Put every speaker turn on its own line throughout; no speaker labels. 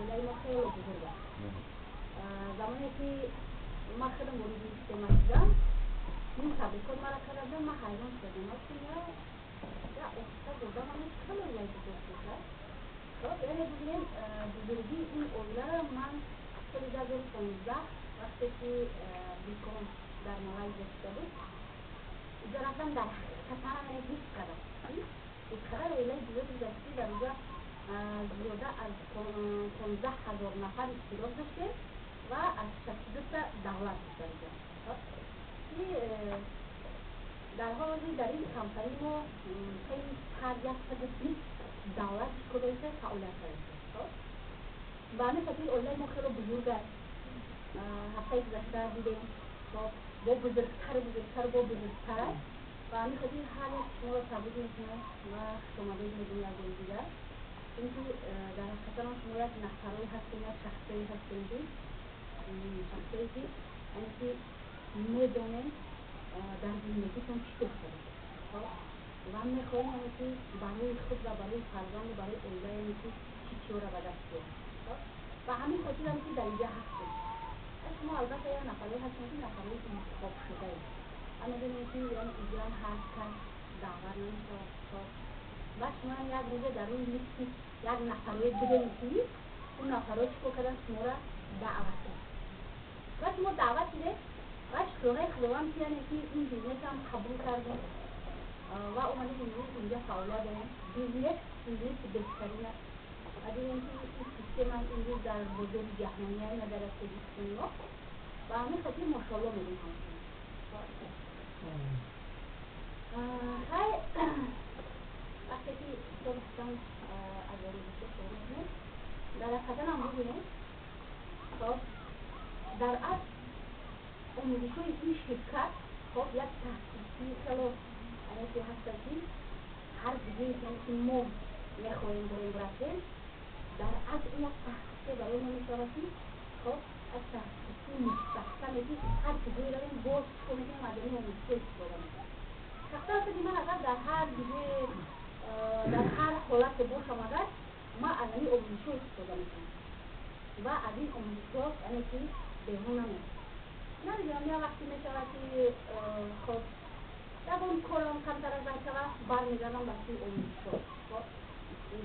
Оилаи мо хеле бузург аст. Замоне ки ман худам вориди система шудам, ин табрикот мара карда будам, ман ҳайрон шудам. Гуфтам, я оҳиста додам, ами хеле оилаи бузург шуд. Хоб, яъне бигирем, бузургии ин оиларо ман соли 2015, вақте ки Бикон дар Малайзия шуда буд, иҷо рафтам, дар ҳақиқатан яъне ҳис кардам, инқадар оилаи бузург будааст, ки дар онҷа зиёда аз 15 000 нафар иштирок доштем ва аз 62-та давлат буд дар инҷо. Ки дар ҳоли дар ин компани мо тайи ҳар 120 давлат чикор дошта, фаъолият карда. Ба ҳамин хотир оилаи мо хеле бузург аст. Ҳафтаи гузашта дидем, бо бузургтару бузургтару бо бузургтар аст. Ба ҳамин хотир ҳар як шуморо табрик мекунам ва хушомадед мегӯям як бори дигар, чунки дар ҳақиқатан шумо як нафарое ҳастем, як шахсое ҳастем, ки шахсое ки яъне ки медонем дар зиндагитон чӣ дошта ва мехоҳем, яъне ки барои худ ва барои фарзанду барои оила, яъне ки чӣ чиёра ба даст биёрем. Ба ҳамин хотирам ки дар инҷа ҳастем. Шумо албатта як нафарое ҳастем, ки нафарои интихобшудаем ва медонем, ки яъне инҷоам ҳар кас даъват намешавад. Ва шумоам як рӯзе дар рӯи листи як нафарое будем, ки он нафарое чӣ кор кардан, шуморо даъват кард ва шумо даъват шудед. Ва шукронаи Худованд, ки яъне ки ин бизнесам қабул кардем ва омадем, имрӯз инҷа фаъолият дорем. Бизнес бизнеси беҳтарин аст ва дидем, ки ин система имрӯз дар бозори ҷаҳония, на дар Тоҷикистони мо. Ба ҳамин хотир мошоалло мегӯем ҳамашон. Хай, вақте ки устод гуфтам, аз омӯзишҳо шурӯъ мекунем, дар ҳақиқатан ҳам бигӯем, хоб, дар асл омӯзишҳои ин ширкат, хоб, як таҳқиқи хело яъне ки ҳаста, ки ҳар ҷое, яъне ки мо мехоҳем борем рафтем, дар асл ин як таҳқиқе барои мо мешавад, ки хоб, як таҳқиқи мустаҳкаме, ки ҳар ҷое равем, боз чикор мекунем, аз ин омӯзишҳо истифода мекунем. Шахсан худи ман агар дар ҳар ҷое, дар ҳар ҳолате бошам, агар ман аз ҳамин омӯзишҳо истифода мекунам ва аз ин омӯзишҳо яъне ки берун намеоям. Намедонам, як вақте мешавад, ки хоб, ягон корам камтар аз вай шавад, бармегардам ба сӯи омӯзишҳо. Хоб,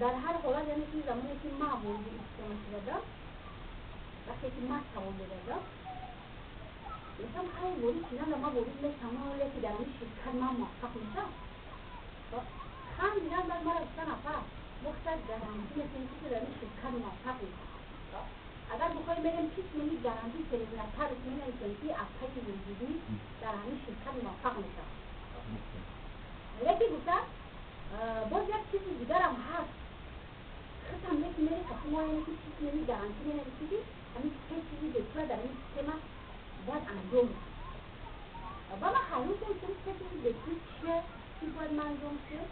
дар ҳар ҳолат, яъне ки замоне ки ман вориди система шудадам, вақте ки ман савол додадам, гуфтам: «Хай, ворид шудам, ман ворид мешавам, ҳоле ки дар ҳамин ширкат ман муваффақ мешавам?» Хандидан, баъд мара гуфтан: «Апа, мо худат гарантӣ метиҳем, ки дар ҳамин ширкат муваффақ мешавӣ. Агар бихоҳем, мерем письменный гарантӣ через нотариус менависем, ки апаи вуҷудӣ дар ҳамин ширкат муваффақ мешавад». Лекин гуфтам, боз як чизи дигарам ҳаст, худам лекин мери каси мо, яъне ки письменный гарантӣ менависӣ, ки ҳамин се чизи бепула дар ҳамин система бояд анҷом. Ва ман ҳайрон шудам, се чизи бепул чия, чӣ бояд ман анҷом шуд?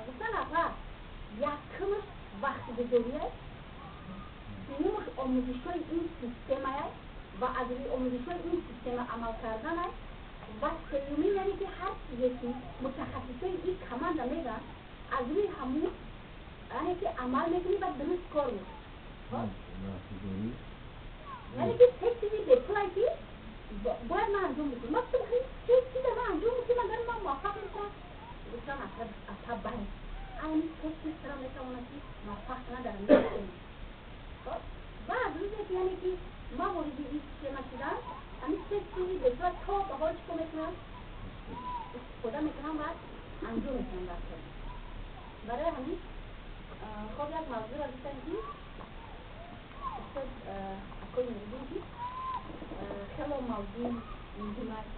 Гуфтан: «Апа, якумаш вақтгузория, дуюмаш омӯзишҳои ин системая ва аз рӯи омӯзишҳои ин система амал карданай, ва сеюмин, яъне ки ҳар чизе ки мутахассисои ин команда мегӯянд, аз рӯи ҳамун яъне ки амал мекунӣ ва дуруст кор мекунӣ». Яъне ки се чизи бепулае, ки бояд ман анҷом бикунам. Ман гуфтам: «Се чиза ман анҷом мекунам, агар ман муваффақ мешавам?» Гуфтам: «Апа, бале, айни се чиз туро метавонад ки муваффақ кунад дар ҳамин система». Ва аз рӯзе ки яъне ки ман вориди ин система шудам, ҳамин се чизи бепула то ба ҳол чӣ кор мекунам, истифода мекунам ва анҷом мекунам дар кор. Барои ҳамин, хоб, як мавзӯъро гуфтам, ки устод акои мегӯем, ки хело мавзӯи муҳим аст,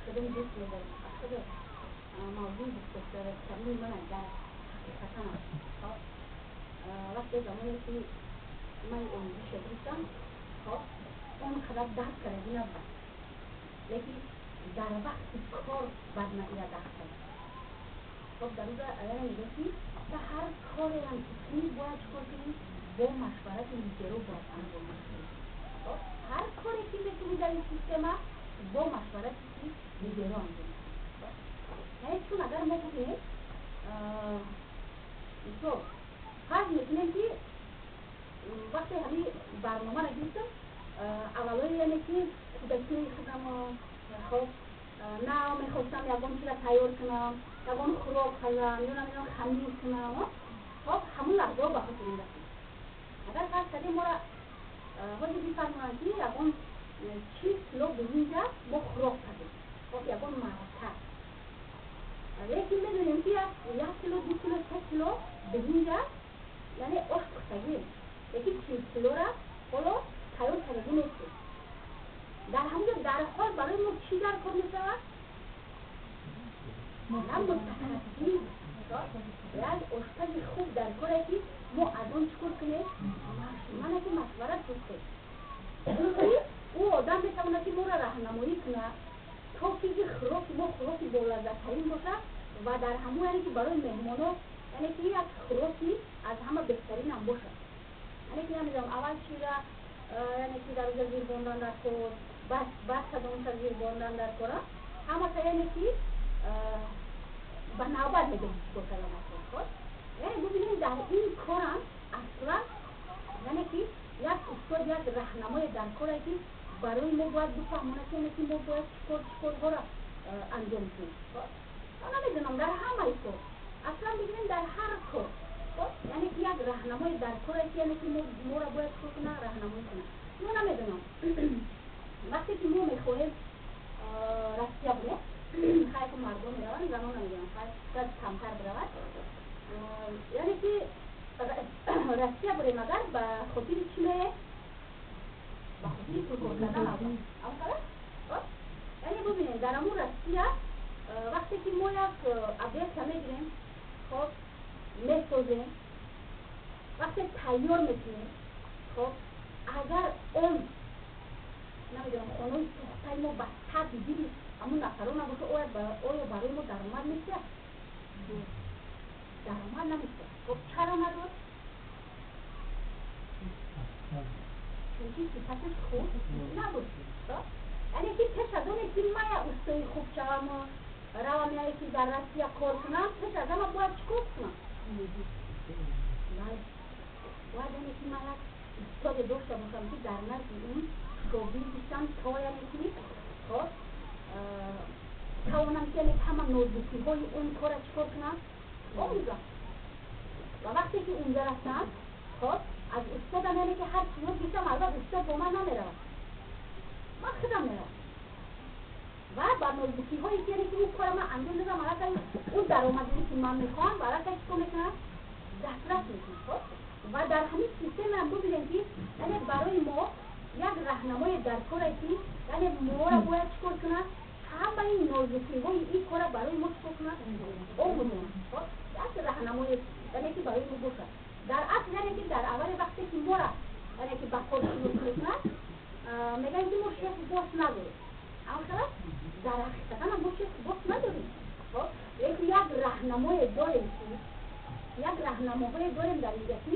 худам дӯст медорам, худо мавзӯи дӯстдоштаи ман дар ҳақиқатан аст. Вақте замоне ки ман омӯзиша гирифтам, хоб, он қадар дарк кардагӣ набудам, лекин дар вақти кор баъд ман ира дарк кардам. Хоб, дар рӯза яъне мегӯяд, ки ба ҳар кореам ки кунӣ, бояд чӣ кор кунӣ? Бо машварати лидеро бояд анҷом диҳӣ. Ҳар коре ки мекунӣ дар ин система, бо машварати ки лидеро анҷом диҳӣ. Яъне чун агар мо бубинем, мисол, Фарз мекунем, ки вақте ҳамин барномаро гирифтам, аввалои, яъне ки кӯдакии худам, хоб, на мехостам ягон чиза тайёр кунам, ягон хӯрок пазам ё намедонам, хамир кунам. Хоб, ҳамун лаҳзаҳо ба хотир мерасид. Агар фарз кардем, моро ҳозир бифармоянд, ки ягон 40 кило биринҷа мо хӯрок кардем, хоб, ягон маърака, лекин медонем, ки 1 кило, 2 кило, 3 кило биринҷа, яъне ош пухтагӣ, лекин 40 килора ҳоло тайёр кардагӣ нестем. Дар ҳамунҷо дар ҳол барои мо чӣ дар кор мешавад? На мутахассис, як ошпази хуб дар коре, ки мо аз он чӣ кор кунем, мана ки машварат пурсем, чунки ӯ одам метавонад, ки моро раҳнамоӣ кунад, то ки хӯроки мо хӯроки болаззаттарин бошад ва дар ҳамон, яъне ки барои меҳмоно, яъне ки як хӯроки аз ҳама беҳтаринам бошад. Яъне ки намедонам, аввал чира, яъне ки дар ӯҷа зир бондан дар кор, баъд кадомша зир бондан дар кора, ҳамаша, яъне ки ба навбат мегӯем, чӣ кор кардан дар кор. Яъне бибинем, дар ин корам аслан, яъне ки як устод, як раҳнамое дар коре, ки барои мо бояд бифаҳмонад, ки яъне ки мо бояд чӣ кор, чӣ корҳоро анҷом диҳем. Намедонам, дар ҳамаи кор, аслан бигирем, дар ҳар кор, яъне ки як раҳнамое дар коре, ки яъне ки моро бояд чӣ кунад, раҳнамоӣ кунад. Мо намедонам, вақте ки мо мехоҳем Россия бурем, хайр, ку мардон мераванд, занон намедонам, шояд камтар биравад, яъне ки Россия бурем, агар ба хотири чӣ меем? Ба хотири пулкор кардан. Аввал, яъне бубинем, дар ҳамун Россия вақте ки мо як объекта мегирем, хоб, месозем, вақте тайёр мекунем, хоб, агар он, намедонам, хонаи сохтаи мо ба табъи дили ҳамун нафаро набошад, оё барои мо даромад мешавад? Даромад намешавад. Хоб, чаро надод? Чунки сифаташ хуб набуд. Яъне ки пеш аз оне ки ман як устои хуб шаваму равам, яъне ки дар Россия кор кунам, пеш аз ҳама бояд чӣ кор кунам? Бояд, яъне ки ман як устоде дошта бошам, ки дар назди ӯ шогирд бишам, то, яъне ки, хоб, тавонам, ки яъне ҳама нозукиҳои он кора чӣ кор кунам, омӯзам. Ва вақте ки унҷа рафтам, хоб, аз устодам, яъне ки ҳар чиз ёд гирифтам. Албатта, устод бо ман намеравад, ман худам меравам ва ба нозукиҳое ки, яъне ки ӯ кора ман анҷом додам, аллакай ӯ даромадие, ки ман мехоҳам, аллакай чӣ кор мекунам, дастрас мекунам. Хоб, ва дар ҳамин системаам бубинем, ки яъне барои мо як раҳнамое дар коре, ки яъне моро бояд чӣ кор кунад, ҳамаи нозукиҳои ин кора барои мо чӣ кор кунад, омӯзонад. Хоб, як раҳнамое, яъне ки барои мо бошад. Дар асл, яъне ки дар аввали вақте ки мора, яъне ки ба кор шурӯъ мекунад, мегӯянд, ки мо шефу босс надорем. Амхела дар ҳақиқатан мо шефу босс надорем, хоб, лекин як раҳнамое дорем, ки як раҳнамоҳое дорем дар инҷа, ки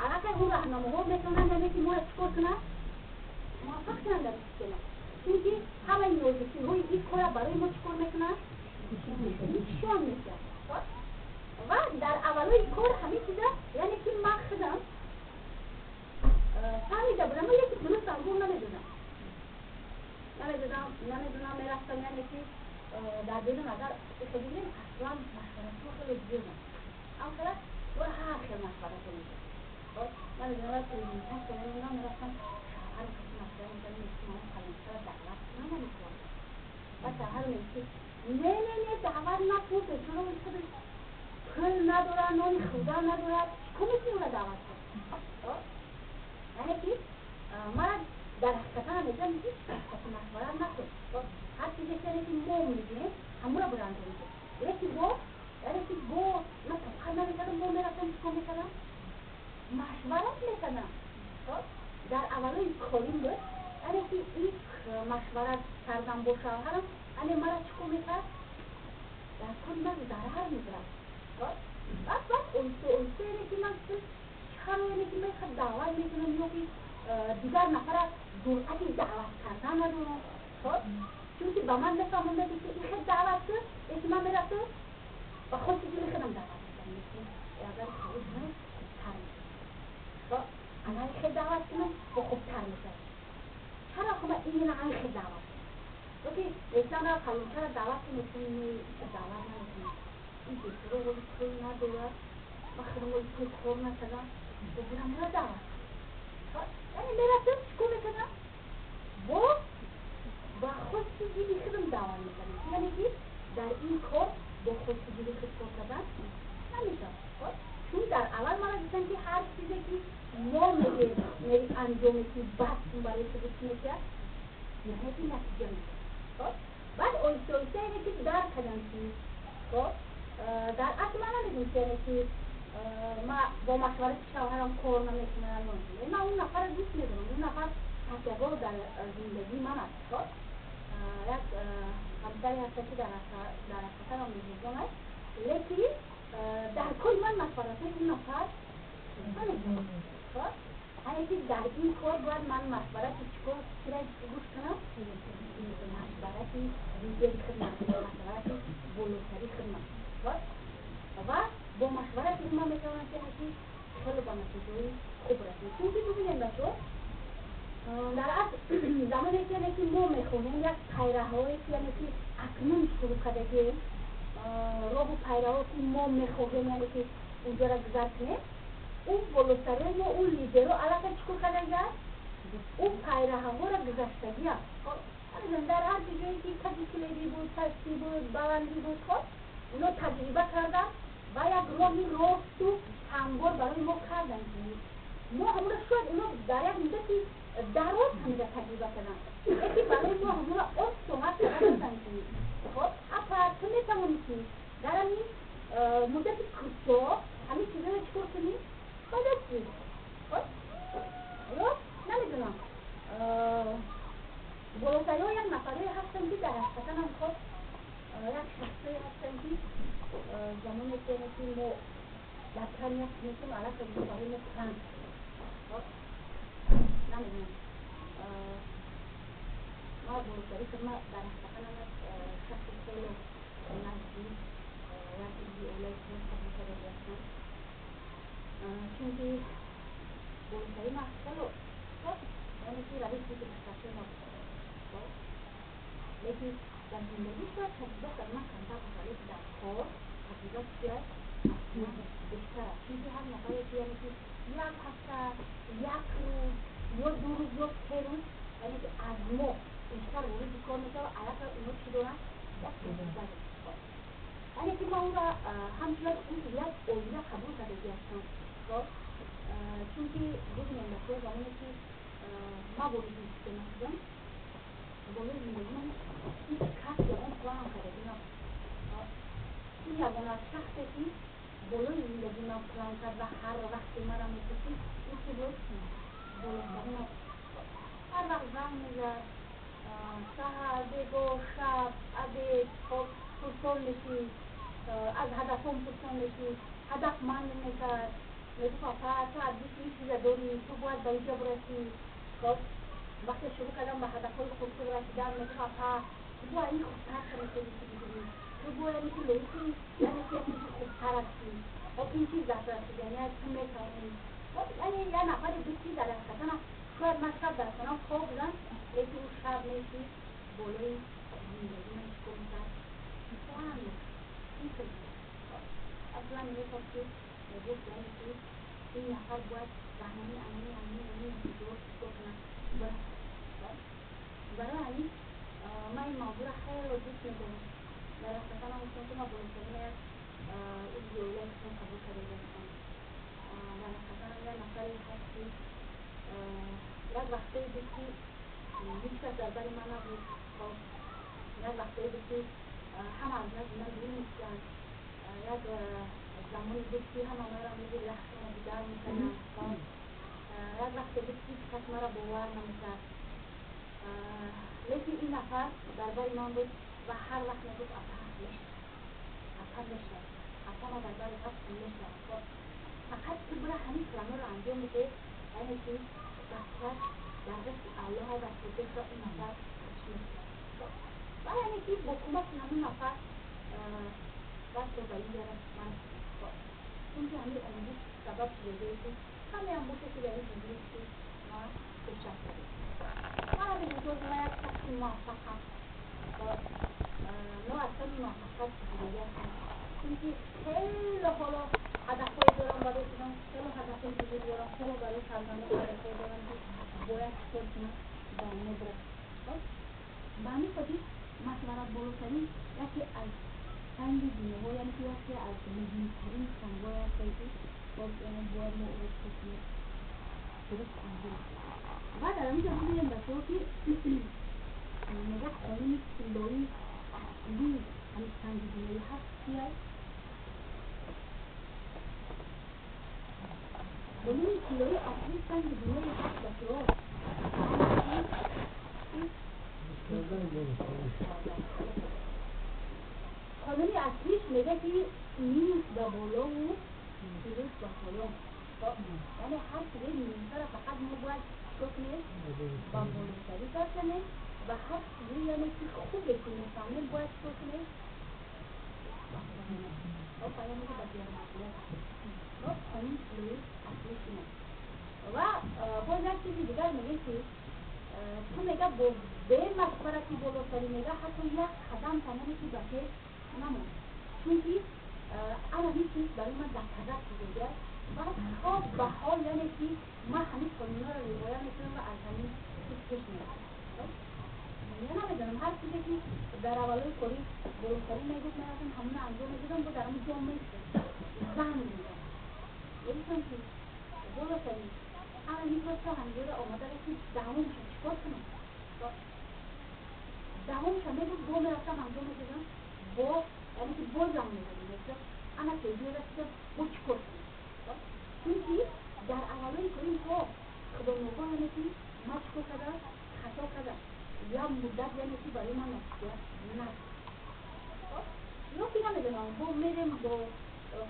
аллакай он раҳнамоҳо метавонанд, яъне ки моро чӣ кор кунанд, муваффақ кунанд дар система, чунки ҳамаи нозукиҳои ин кора барои мо чӣ кор мекунанд, нишон медиҳад. Ва дар аввалои кор ҳамин чиза, яъне ки ман худам фаҳмида будам, лекин дуруст анҷом намедодам. Намедонам, мерафтам, яъне ки дар берун, агар бигирем, аслан машваратҳо хеле зиёданд. Амхела бо ҳар хел машваратҳо мешавад. Намедонам, презентатсия, намедонам, мерафтам, шавҳарам каси машварат мекардам, мегуфт, ман калонсара даъват кунам, намекунам. Баъд шавҳарам мегуфт, не, не, не, даъват накун, бечора худаш пул надорад, нони хӯрдан надорад, чӣ кор мекунӣ, ӯра даъват кун? Яъне ки мара дар ҳақиқатан мегӯям, ҳеҷ кас каси машварат накун, ҳар чизе ки, яъне ки мо мегӯем, ҳамура бояд анҷом медиҳем. Лекин бо, яъне ки бо ман тоқат намекардам, бо мерафтам, чӣ кор мекардам, машварат мекардам. Дар аввалои корим буд, яъне ки ин машварат кардан бо шавҳарам, яъне мара чӣ кор мекард, дар кори ман зарар мезад. Баъд оҳиста оҳиста, яъне ки ман чаро, яъне ки ман даъват мекунам ё ки дигар нафара ҷуръати даъват кардан надорам. Хоб, чунки ба ман мефаҳмондади, ки ин хел даъват кун, лекин ман мерафтам, ба хости дили худам даъват мекардам. Агар қабул кунам. Ана хел даъват кунам, бо хубтар мешавад. Чаро хума именно ан хел даъват кунам? Оки лекана фалончара даъват мекунӣ, даъват намекунӣ. Ин бечора воли пул надорад, ман худам воли пул кор накардам, бо бурамра даъват. Яъне мерафтам, чӣ кор мекардам? Бо ба хости дили худам даъват мекардам. Яъне ки дар ин кор бо хости дили худ кор кардан намешавад. Чун дар аввал мана гуфтам, ки ҳар чизе ки мо мегӯем, мери анҷом медиҳем, баъд барои худаш мешавад, яъне ки натиҷа мешавад. Баъд оҳиста оҳиста яъне ки дарк кардам, ки хоб дар асл ман намедонам, яъне ки ма бо машварати шавҳарам кор намекунам. Ман он нафарро дӯст медорам, он нафар такягоҳ дар зиндагии ман аст. Хоб як ҳамсаре ҳаста, ки дар ҳақиқатам меҳрубон аст, лекин дар кори ман машваратҳои он нафар намекунам. Хоб яъне ки дар ин кор бояд ман машварати чӣ кор кира гӯш кунам? Машварати лидери хидмат, машварати болотари хидмат. Хоб ва бо машварати ӯ ман метавонам, ки ҳаки хеле ба натиҷаҳои хуб расем. Чунки бибинем, бачаҳо, дар асл замоне ки яъне ки мо мехоҳем як пайраҳое ки яъне ки акнун шурӯъ кардагием, роҳу пайраҳо ки мо мехоҳем, яъне ки унҷоро гузар кунем, ӯ болотарои мо, ӯ лидеро аллакай чӣ кор кардагиаст? Ӯ пайраҳаҳоро гузаштагиаст. Дар ҳар ҷое ки каҷи киледи буд, пастӣ буд, баландӣ буд, хоб оно таҷриба карданд ва як роҳи росту ҳамвор барои мо карданд, ки мо ҳамуро шояд оно дар як муддати дароз ҳамиро таҷриба карданд, лекин барои мо ҳамуро осонат карданд, ки хоб апа, ту метавонӣ, ки дар ҳамин муддати кӯтоҳ ҳамин чизаро чӣ кор кунӣ, ба даст биёрӣ. Хоб ё намедонам, болотариҳо як нафарое ҳастанд, ки дар ҳақиқатанам хоб як шахсое ҳастанд, ки замоне ки яъне ки мо дар кам як мекунем, аллакай барои мо план. Намедонам, ма болотари худ ма дар ҳақиқатанам як шахси хеле наздик, як узви оилаи худам қабул кардаги ҳастам, чунки болотари ма хело хоб яъне ки равиши духтарчаи ма буд, лекин дар зиндагӣ шояд таҷриба дар ман камтар бошад, лекин дар кор таҷриба чиаст? Бештар аст. Чунки ҳар нафаре ки яъне ки як ҳафта, як рӯз ё 2 рӯз ё 3 рӯз яъне ки аз мо бештар вориди кор мешавад, аллакай оно чӣ доранд? Як таҷриба доранд. Яъне ки ман онро ҳамчун як узви як оила қабул кардаги ҳастам. Хоб чунки бибинем, бачаҳо, замоне ки ман вориди система шудам, болои зиндагӣ ман ҳеҷ кас ягон планам кардагӣ набуд. Ин ягона шахсе ки болои зиндагии ман план кард ва ҳар вақте маро мепурсид, ӯ ки буд? Болотари ман. Ҳар вақт занг мезад, саҳар, бегоҳ, шаб, обед, хоб пурсон мешид, аз ҳадафҳом пурсон мешид, ҳадафманд мекард, мегуфт: апа, ту арзиши ин чиза дорӣ, ту бояд ба инҷо бирасӣ. Хоб вақте шурӯъ кардам ба ҳадафҳои хурдхурд расидан, мегуфт: апа, ту бояд ин хубтар кунӣ, ту бояд ки лоиқи яъне ки як чизи хубтар ҳастӣ, хоб ин чиз дастрасидани аст, ту метавонӣ. Яъне як нафаре буд, ки дар ҳақиқатанам шояд ман шаб дар хонам хоб будам, лекин ӯ шаб мешид, болои зиндагии ман чӣ кор мекард? План мекард. Ин хел аслан мехост, ки мегуфт, яъне ки ин нафар бояд ба ҳамин ҳамин ҳамин ҳамин натиҷаҳо чӣ кор кунад, бирасад. Барои ҳамин ман ин мавзӯъро хеле дӯст медорам. Дар ҳақиқатанам гуфтам, ки ман болотарин як узви оилаи худам қабул кардаги ҳастам. Дар ҳақиқатанам як нафаре ҳаст, ки як вақтое буд, ки ҳеҷ кас дар бари ман набуд. Хоб як вақтое буд, ки ҳама аз назди ман дур мешуданд. Як замоне буд, ки ҳама маро мегуфт рахтона дигар мекарданд. Як вақте буд, ки ҳеҷ кас маро бовар намекард, лекин ин нафар дар бари ман буд ва ҳар вақт мегуфт: апа, мешавад, апа, мешавад, апа, ман дар бари ҳастам, мешавад, фақат ту бира ҳамин планҳоро анҷом бидеҳ. Яъне ки бача дар дасти Аллоҳ ва тозеҳро ин нафар мекунад. Ва яъне ки бо кӯмаки ҳамин нафар дастро ба ин ҷо ман, чунки ҳамин омӯзиш сабаб шудагие, ки Каме ҳам боша, ки дар ин зиндагӣ ма пешрафт кардем. Ман намегӯям, ки ман як шахси муваффақам, но аслан муваффақият чизи ҳастам, чунки хеле ҳоло ҳадафҳое дорам барои худам, хеле ҳадафҳои бузург дорам, хеле барои фарзандам ҳадафҳое дорам, ки бояд чикор кунам, ба онҳо бирасам. Ба ҳамин хотир машварат болотарин яке аз санги дунёҳо, яъне ки яке аз муҳимтарин сангҳое ҳастанд, ки боз бояд мо ӯро чикор кунем, дуруст анҷом. Ва дар ҳаминҷо бибинем, бачаҳо, ки мегӯяд қонуни тиллоии аслии ҳамин санги дунёи ҳафт чист? Қонуни тиллоии аслии санги дунёи ҳафт, бачаҳо, қонуни аслиш мегӯяд, ки минус ба болову плюс ба поён. Яъне ҳар чизе минусара фақат мо бояд чикор кунем? Ба болосарӣ кунем, ва ҳар чизе, яъне ки хубе ки мефаҳмем, бояд чикор кунем? Ба поён, ба диаматият. Қонуни тиллоии аслиш ин аст. Ва боз як чизи дигар мегӯем, ки ту мега бо бемашварати болосарӣ, мега, ҳатто як қадам тамоме ки ба пеш намон, чунки ана ҳамин чиз барои ман доказать шудагиаст. Ва то ба ҳол, яъне ки ман ҳамин қонунҳоро риоя мекунам ва аз ҳамин чиз пеш меравам. Я намедонам, ҳар чизе ки дар аввалои кори болосарӣ мегуфт, ман рафтам ҳамона анҷом медодам, бо дар ҳамон ҷо меистодам, занг мезадам, мегуфтам, ки болосарӣ, ана ҳамин кор то ҳаминҷода омада расид, давомша чикор кунам? Давомша мегуфт, бо мерафтам анҷом медодам, бо, яъне ки боз занг мезадам, мегуфтам, ана пешиё расидам, бо чикор кунам? Чунки дар аввалои корим ҳо худоногоҳ, яъне ки ман чикор кардам? Хато кардам. Як муддат, яъне ки барои ман натиҷа надод. Ё ки намедонам, бо мерем, бо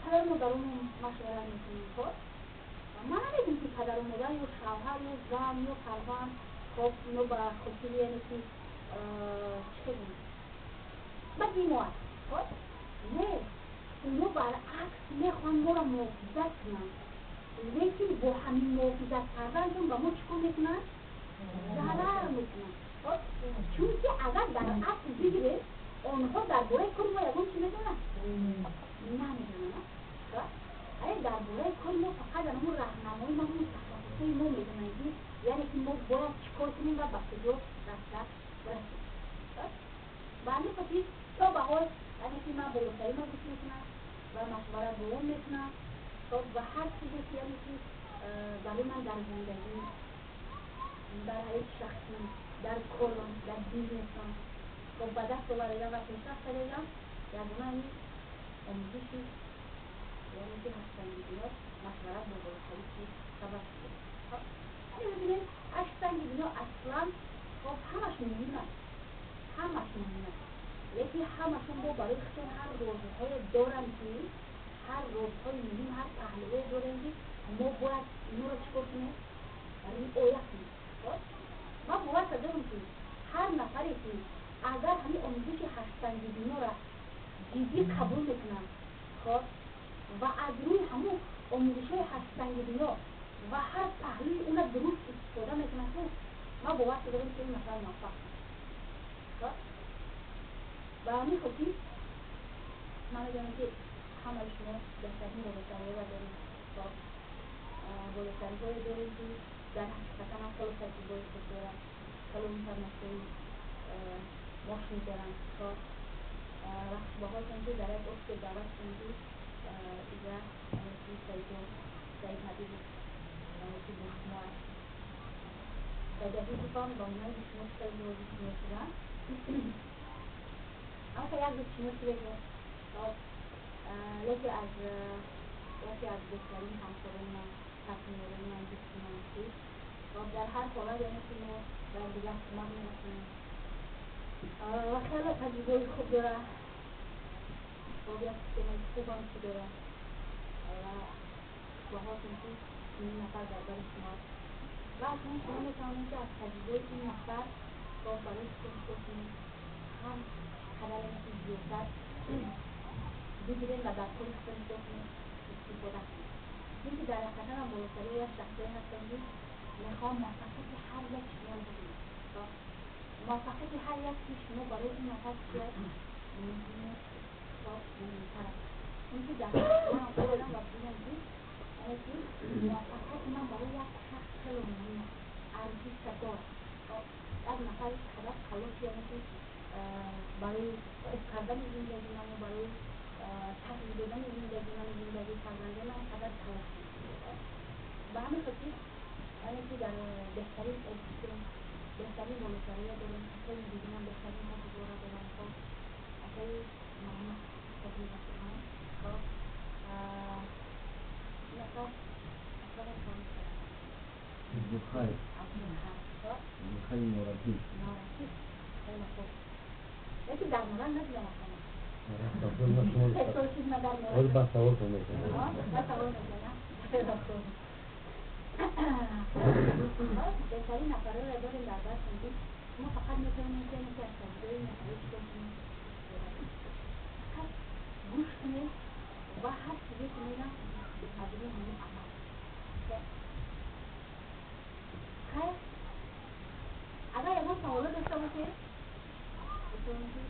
падару модаронам машварат мекунем. Хоб, ман намегӯм, ки падару модар ё шавҳар ё зан ё фарзанд, хоб, ино ба хотири, яъне ки чӣ кардем, ба димо аст. Хоб, не, ино баръакс мехоҳанд моро муҳофизат кунанд, лекин бо ҳамин муҳофизат карданшон ба мо чӣ кор мекунанд? Зарар мекунанд. Чунки агар дар асл бигирем, онҳо дар бораи кори мо ягон чӣ медонанд? Намедонанд. Дар бораи кори мо фақат ҳамун раҳнамои мо, мутахассисои мо медонанд, ки яъне ки мо бояд чӣ кор кунем ва ба куҷо рафта расем. Ба ҳамин хотир то ба ҳол, яъне ки ман болосарима гӯш мекунам ва машварат бо он мекунам. Ва ҳар чизе ки, яъне ки барои ман дар зиндагӣ, дар ҳаёти шахсӣ, дар корам, дар бизнесам ба даст овардам ва пешрафт кардам, ягона ҳамин омӯзиши, яъне ки ҳаштсанги дунё, машварат бо болосарӣ ки сабаб шуда. Яъне бибинем, ҳаштсанги дунё аслан, хоб, ҳамаш муҳим аст, ҳамаш муҳим аст, лекин ҳамашон бо барои худшон ҳар розҳое доранд, ки ҳар розҳои муҳим, ҳар паҳлӯе дорем, ки мо бояд инҳоро чӣ кор кунем? Риоя кунем. Ман бовар дорам, ки ҳар нафаре ки агар ҳамин омӯзиши ҳаштсанги дунёро ҷиддӣ қабул мекунад, хоб, ва аз рӯи ҳамун омӯзишҳои ҳаштсанги дунё ва ҳар паҳлӯи уна дуруст истифода мекунад, ман бовар дорам, ки ин нафар муваффақ. Ба ҳамин хотир ман медонам, ки ҳамаи шумо беҳтарин болосариҳоро доред, болосариҳое доред, ки дар ҳақиқатан ҳам хело таҷрибаи хуб доранд, хело информатсияи мошин доранд. Хоб, ва хушбаҳотон, ки дар як офисе даъват шудем, ки иҷа, яъне ки Саидҷон, Саид Ҳабибов, яъне ки бо шумо аст. Саид Ҳабибовам ба монанди шумо хеле рози шинос шудам. Аммо як рӯз шинос шудем. Хоб, яке аз беҳтарин ҳамкорони ман, партнёрони ман, дӯсти ман, ки хоб, дар ҳар ҳолат, яъне ки мо ба якдигар кӯмак мерасонем ва хеле таҷрибаи хуб дорад. Хоб, як системаи хубам ки дорад ва хушбаҳотон, ки чунин нафар дар бари шумо аст ва акнун шумо метавонед, ки аз таҷрибаи ин нафар, хоб, барои худтон чикор кунед, ҳам қадар, яъне ки зиёдтар бигирем ва дар кори худтон чикор кунед, истифода кунед. Чунки дар ҳақиқатан ҳам болосари як шахсие ҳастам, ки мехоҳам муваффақияти ҳар як шуморо бибинам. Муваффақияти ҳар яки шумо барои ин нафар чист, муҳимтар аст. Чунки дар ман омадам ва бинам, ки яъне ки муваффақияти ман барои як шахс хеле муҳим аст, арзиша дорад. Як нафар қадар талош, яъне ки барои хуб кардани зиндагии ману барои тағйир додани зиндагии ману зиндагии фарзандони ман қадар талош мекунад. Ба ҳамин хотир, яъне ки дар беҳтарин офисем, беҳтарин болосароя дорем, акаи мудиринам беҳтарин таҷрибаро дорам. Хоб, акаи Маҳмад таҷрибаам. Хоб, нафар акаро кам.
Абдулхайр.
Абдулхайр. Хоб.
Абдулхайр Норакӣ.
Норакӣ, хеле хуб. Лекин дар Норак надидам акама. Се сол шуд, ман дар Норак.
Ҳозир ба саволтон мекунам.
Ба савол мекунам. Хеле хуб. Беҳтарин нафарҳоро дорем дар дастем, ки шумо фақат метавонед, ки яке аз таҷрибаи нафарҳо чикор кунед, фақат гӯш кунед ва ҳар чизе ки мегӯям, аз рӯи ҳамин амал. Хайр, агар ягон саволо дошта бошед, метавонед ки